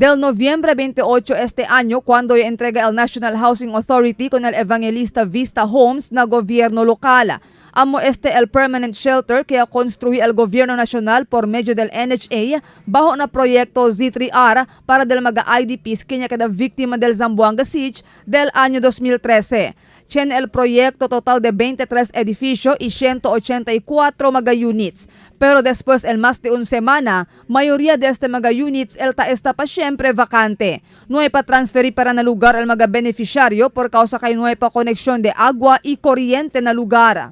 Del noviembre 28 este año, cuando entrega el National Housing Authority con el Evangelista Vista Homes na gobyerno lokal. Amo este el permanent shelter que construye el gobierno nacional por medio del NHA bajo na proyecto Z3R para del mga IDPs kenya kada víctima del Zamboanga Siege del año 2013. Tiene el proyecto total de 23 edificio y 184 mga units. Pero después el más de una semana, mayoría de este mga units el ta está pa siempre vacante. No hay pa transferir para na lugar el mga beneficiario por causa kay no hay pa conexión de agua y corriente na lugar.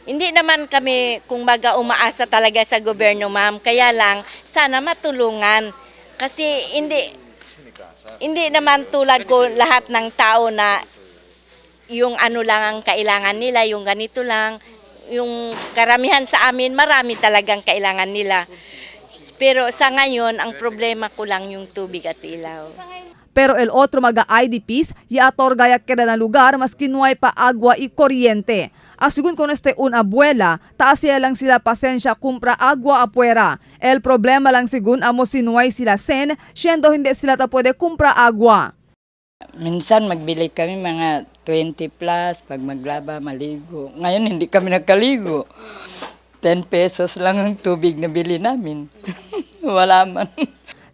Hindi naman kami kung baga umaasa talaga sa gobyerno, ma'am. Kaya lang sana matulungan kasi hindi naman tulad ko lahat ng tao na yung ano lang ang kailangan nila, yung ganito lang. Yung karamihan sa amin, marami talagang kailangan nila. Pero sa ngayon, ang problema ko lang yung tubig at ilaw. Pero el otro mga IDPs, yator gaya queda na lugar maski no hay pa agua y corriente. Asegun con este un abuela, taas lang sila pasensya kumpra agua apuera. El problema lang sigun amo sinuay sila sen, siendo hindi sila ta pwede kumpra agua. Minsan magbili kami mga 20 plus pag maglaba, maligo. Ngayon hindi kami nakaligo. 10 pesos lang ang tubig na bili namin. Wala man.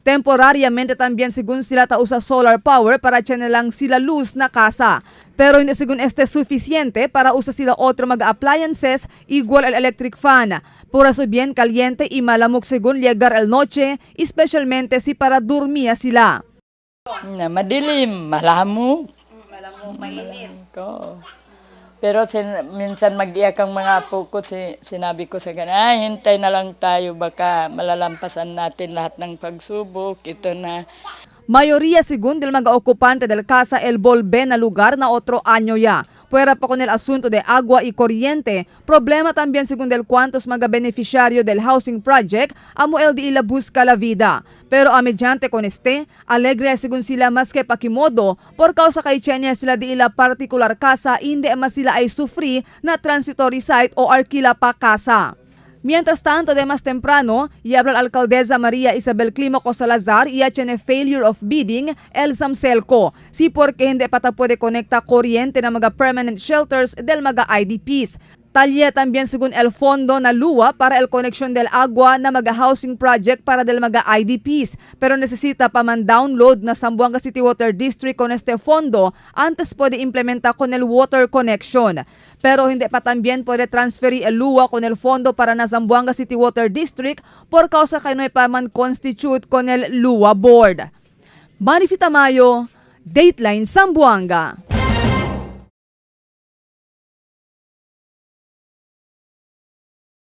Temporariamente también según sila ta usa solar power para lang sila luz na casa. Pero hindi según este suficiente para usa sila otro mga appliances igual al electric fan. Por eso bien caliente y malamok según llegar el noche, especialmente si para dormir sila. Na madilim, malamok. Malamok, mainit. Oo. Pero minsan mag-iyak ang mga apo ko, sinabi ko sa kanila, ay, hintay na lang tayo, baka malalampasan natin lahat ng pagsubok, ito na. Mayoría según del mga okupante del casa el volve na lugar na otro año ya. Fuera pa con el asunto de agua y corriente, problema también según del cuantos mga beneficiario del housing project amo el di ila busca la vida. Pero a mediante con este, alegre según sila mas que pakimodo por causa kay Chenya sila di ila particular casa hindi mas sila ay sufri na transitory site o arkila pa casa. Mientras tanto, de más temprano, y habla la alcaldesa María Isabel Clímaco Salazar y tiene failure of bidding el Zamcelco. Si porque hindi pa ta puede conecta corriente na mga permanent shelters del mga IDPs. Talye también según el fondo na luwa para el conexión del agua na mga housing project para del mga IDPs. Pero necesita pa man download na Zamboanga City Water District con este fondo antes puede implementa con el water connection. Pero hindi pa también puede transferir el luwa con el fondo para na Zamboanga City Water District por causa kay no pa man constitute con el luwa board. Marifi Tamayo, Dateline Zamboanga.